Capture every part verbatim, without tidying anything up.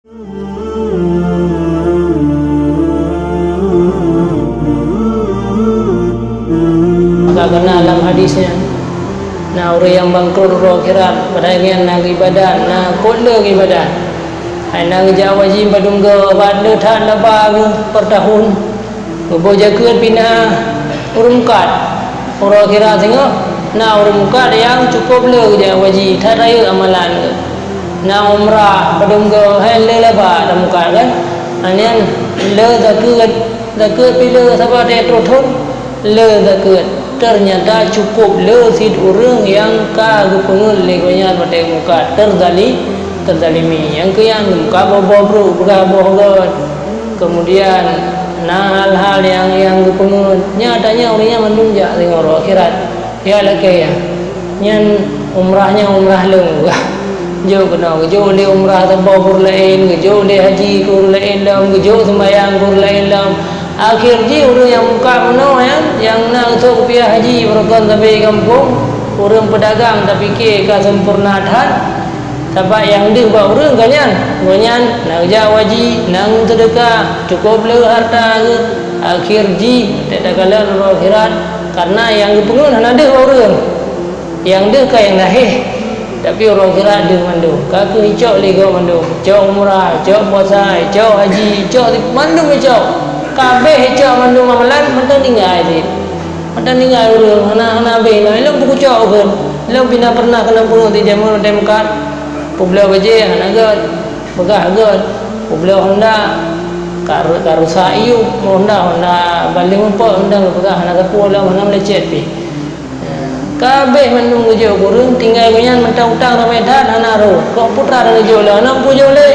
Maka keunan lam hadis nyan, na ureuëng nyang bangkrot uroe akhirat, padahai nyan na ibadat, na kot le ibadat. Hai na geujak haji padum goe, bak le that laba geuh per tahun. Geuboh jakeuet pih na ureuëng meukat. Uroe akhirat singoh, na ureuëng meukat nyang cukôp le geujak haji, that rayeuk amalan geuh. Na umrah padum goe, hai le laba tameukat kan. Nyan le zakeuet, zakeuet pih le saban trôh thon le zakeuet. Teunyata cukôp le cit ureuëng nyang ka geupeungeut lé gobnyan watée meukat, teuzali-, teuzalimi. Nyang keu nyan meukat boh-boh brôk, peugah boh göt. Keumudian na hal-hal nyang, nyang geupeungeut. Nyan tanyoe ureuëng nyan mandum jak singoh uroe akhirat. Ya lakée nyan. Nyan umrah nyan umrah lôn. Jok keunoe, geujok lé umrah saboh ureuëng laén, geujok lé haji keu ureuëng laén lom, geujok seumbahyang keu ureuëng laén lom. Akhé jih ureuëng nyang meukat meunoe nyan, nyang na geuthok rupiah haji beurukon sabe gampông, ureuëng peudagang tapike ka sempurna that, sabab nyang deuh bak ureuëng ka nyan. Gobnyan na geujak haji, na geuseudeukah, cukôp le hareuta geuh. Akhé jih, teuk takalon uroe akhirat, kareuna nyang geupeungeut hana deuh bak ureuëng. Nyang deuh ka nyang lahé, tapi uroe akhirat deuh mandum. Ka keuh icok lé gob mandum, cok umrah, cok puasa, cok haji, cok mandum icok. Ka abéh icok mandum amalan, mantong tinggai cit. Mantong tinggai ureuëng, hana, hana abéh lom. Ilôn peukucok kheun. Ilôn pih na pernah keuneuk peungeut di jameun watée meukat. Peubloe bajée hana göt, peugah göt. Peubloe honda, ka ru-, ka rusak iyup, honda, honda baléng mupok, honda geupeugah hana sapeue lom, hana meulecet pih. Ka abéh mandum geujok keu ureuëng, tinggai gobnyan mantong utang ramé that hana rhot. Kok putra dan geujok lé, hana peue jok lé.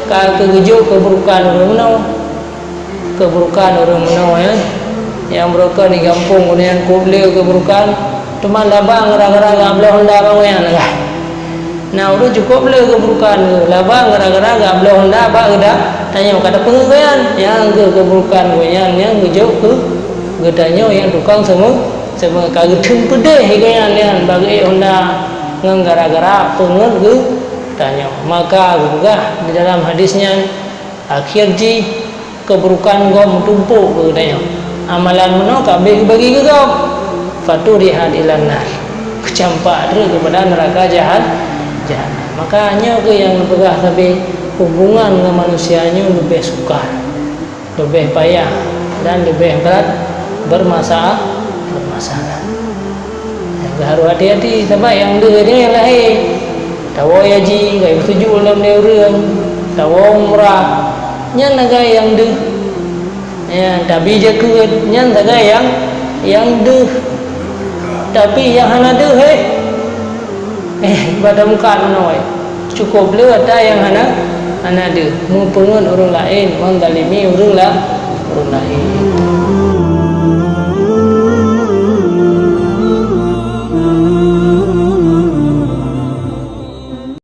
Ka keuh geujok keuburukan ureuëng meunoe. Keuburukan ureuëng meunoe, ya. Nyang beurukon di gampông gobnyan cukôp le keuburukan, teuma laba gara-gara geubloe honda bak gobnyan, kan. Na ureuëng cukôp le keuburukan geuh, laba gara-gara geubloe honda bak geuda-, tanyoe ka tapeungeut gobnyan, nyang keuh keuburukan gobnyan nyang geujok keu geutanyoe nyang tukang seumeu-, seumeu-, ka geutheun peudeh gobnyan nyan bak geuék honda ngon gara-gara peungeut geutanyoe. Maka geupeugah di dalam hadis nyan, akhé jih keuburukan gob meutumpôk keu geutanyoe. Amalan meunoe ka abéh geubagi keu gob. Faturihat ilan nar. Geucampak treuk keupada neuraka jahan-, jahannam. Maka nyoe keuh nyang neupeugah sabe, hubungan ngon manusia nyoe leubeh sukar, leubeh payah, dan leubeh brat bermasa-, bermasalah. Nyang harôh hati-hati, sabab nyang deuh nyan nyang lahé. Tawoe haji, ka geutuju lom lé ureuëng. Tawoe umrah, nyan sagai nyang deuh. Ya, tabi jakeuet, nyan sagai nyang, nyang deuh. Tapi nyang hana deuh, eh, eh, bak tameukat meunoe. Cukôp le ata nyang hana, hana deuh. Meupeungeut ureuëng laén, menzalimi ureuëng la-, ureuëng laén.